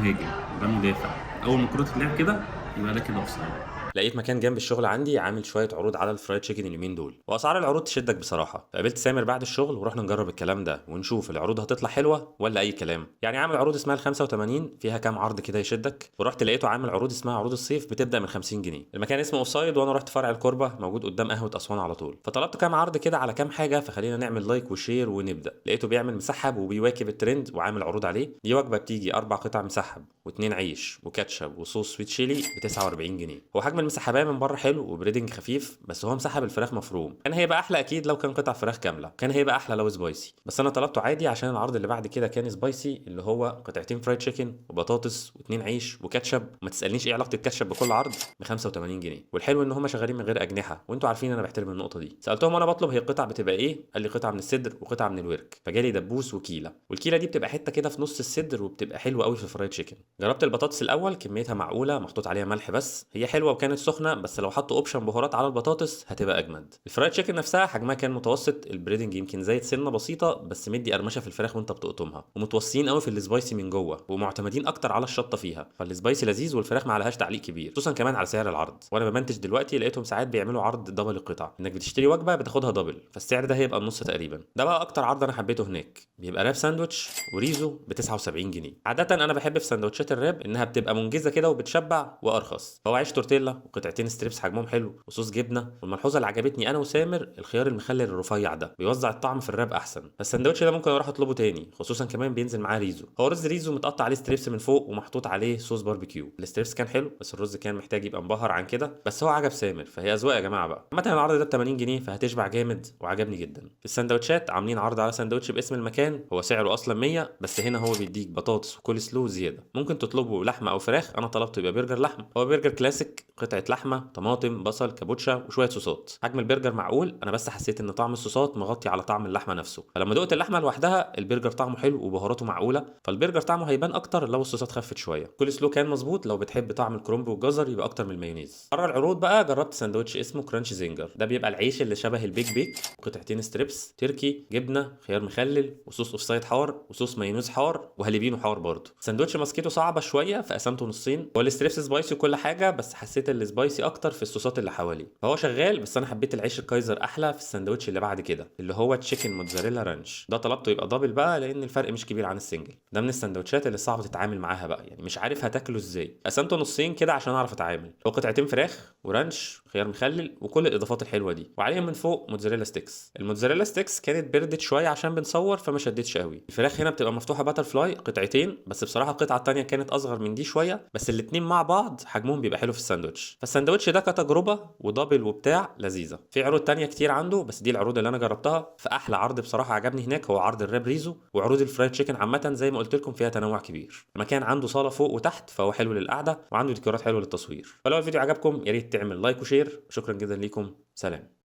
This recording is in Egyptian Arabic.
مهاجم وده مدافع، اول ما الكره تتلعب كده يبقى ده كده offside. لقيت مكان جنب الشغل عندي عامل شوية عروض على ال fried chicken اليومين دول، واسعار العروض تشدك بصراحه. فقابلت سامر بعد الشغل ورحنا نجرب الكلام ده ونشوف العروض هتطلع حلوة ولا اي كلام. يعني عامل عروض اسمها ال 85 فيها كام عرض كده يشدك، ورحت لقيته عامل عروض اسمها عروض الصيف بتبدا من 50 جنيه. المكان اسمه اوفسايد، وانا رحت فرع الكوربه موجود قدام قهوة اسوان على طول. فطلبت كام عرض كده على كام حاجه، فخلينا نعمل like و share ونبدا. لقيته بيعمل مسحب وبيواكب الترند وعامل عروض عليه. دي وجبة بتيجي اربع قطع مسحب واثنين عيش وكاتشب وصوص sweet chili ب 49 جنيه. هو حجم المسحبايه من بره حلو و breading خفيف، بس هو مسحب الفراخ مفروم. كان هيبقى احلى اكيد لو كان قطع فراخ كامله، كان هيبقى احلى لو spicy، بس انا طلبته عادي عشان العرض اللي بعد كده كان spicy، اللي هو قطعتين fried chicken وبطاطس واثنين عيش وكاتشب، وما تسالنيش ايه علاقة الكاتشب بكل عرض، ب 85 جنيه. والحلو ان هم شغالين من غير اجنحه، وانتوا عارفين انا بحترم النقطة دي. سالتهم وانا بطلب هي القطع بتبقى ايه، قال لي قطعه من الصدر وقطعه من الورك. فجالي دبوس وكيله، والكيله دي بتبقى حتة كده في نص الصدر وبتبقى حلوة قوي في ال fried chicken. جربت البطاطس الاول، كميتها معقوله، محطوط عليها ملح بس، هي حلوة وكانت سخنه، بس لو حطوا option بهارات على البطاطس هتبقى اجمد. ال fried chicken نفسها حجمها كان متوسط، ال breading يمكن زايد سنة بسيطه، بس مدي قرمشه في الفراخ وانت بتقطمها، ومتوصيين قوي في ال spicy من جوه ومعتمدين اكتر على الشطه فيها، فال spicy لذيذ والفراخ ما عليهاش تعليق كبير، خصوصا كمان على سعر العرض. وانا بمنتج دلوقتي لقيتهم ساعات بيعملوا عرض double القطع، انك بتشتري وجبة بتاخدها double، فالسعر ده هيبقى النص تقريبا. ده بقى اكتر عرض انا حبيته هناك، بيبقى wrap ساندوتش وريزو ب 79 جنيه. عادة انا بحب في سندوتشات ال wrap انها بتبقى منجزه كده وبتشبع وارخص. فهو عيش تورتيلا وقطعتين strips حجمهم حلو وصوص جبنه. والملحوظه اللي عجبتني انا وسامر، الخيار المخلل الرفيع ده بيوزع الطعم في ال wrap احسن. فالساندوتش ده ممكن اروح اطلبه تاني، خصوصا كمان بينزل معاه ريزو. هو رز ريزو متقطع عليه strips من فوق ومحطوط عليه صوص باربيكيو. ال strips كان حلو، بس الرز كان محتاج يبقى مبهر عن كده، بس هو عجب سامر، فهي اذواق يا جماعة بقى. عامة العرض ده ب 80 جنيه، فهتشبع جامد وعجبني جدا. في السندوتشات عاملين عرض على سندوتش باسم المكان، هو سعره اصلا 100، بس هنا هو بيديك بطاطس وكول سلو زياده. ممكن تطلبه لحمه او فراخ، انا طلبته يبقى برجر لحمه. هو برجر كلاسيك، قطعه لحمه، طماطم، بصل، كابوتشا وشوية صوصات. حجم البرجر معقول، انا بس حسيت ان طعم الصوصات مغطي على طعم اللحمة نفسه. فلما دقت اللحمة لوحدها البرجر طعمه حلو وبهاراته معقوله، فالبرجر طعمه هيبان اكتر لو الصوصات خفت شويه. كول سلو كان مظبوط، لو بتحب طعم الكرنب والجزر يبقى اكتر من المايونيز. بره العروض بقى جربت ساندوتش اسمه crunchy zinger، ده بيبقى العيش اللي شبه ال Big Bake، قطعتين strips، تركي، جبنه، خيار مخلل، وصوص اوفسايد حار، وصوص مايونيز حار، وهاليبينو حار برضه. ساندوتش مسكته صعبة شوية فقسمته نصين. هو ال strips spicy وكل حاجه، بس حسيت ال spicy اكتر في الصوصات اللي حواليه، فهو شغال، بس انا حبيت العيش الكايزر احلى في الساندوتش اللي بعد كده اللي هو chicken mozzarella ranch. ده طلبته يبقى double بقى لان الفرق مش كبير عن ال single. ده من السندوتشات اللي صعب تتعامل معاها بقى، يعني مش عارف هتاكله ازاي. قسمته نصين كده عشان اعرف اتعامل. هو قطعتين فراخ و ranch، خيار مخلل، وكل الاضافات الحلوة دي، وعليهم من فوق mozzarella sticks. ال mozzarella sticks كانت بردت شوية عشان بنصور فما شدتش قوي. الفراخ هنا بتبقى مفتوحة butterfly قطعتين، بس بصراحة القطعة التانية كانت اصغر من دي شويه، بس الاتنين مع بعض حجمهم بيبقى حلو في الساندوتش. فالساندوتش ده كتجربة و double وبتاع لذيذه. في عروض تانية كتير عنده، بس دي العروض اللي انا جربتها. فاحلى عرض بصراحة عجبني هناك هو عرض ال wrap ريزو، وعروض ال fried chicken عامة زي ما قلت لكم فيها تنوع كبير. المكان عنده صاله فوق وتحت، فهو حلو للقعده، وعنده ديكورات حلوة للتصوير. فلو الفيديو عجبكم يا ريت تعمل like و share. شكرا جدا ليكم، سلام.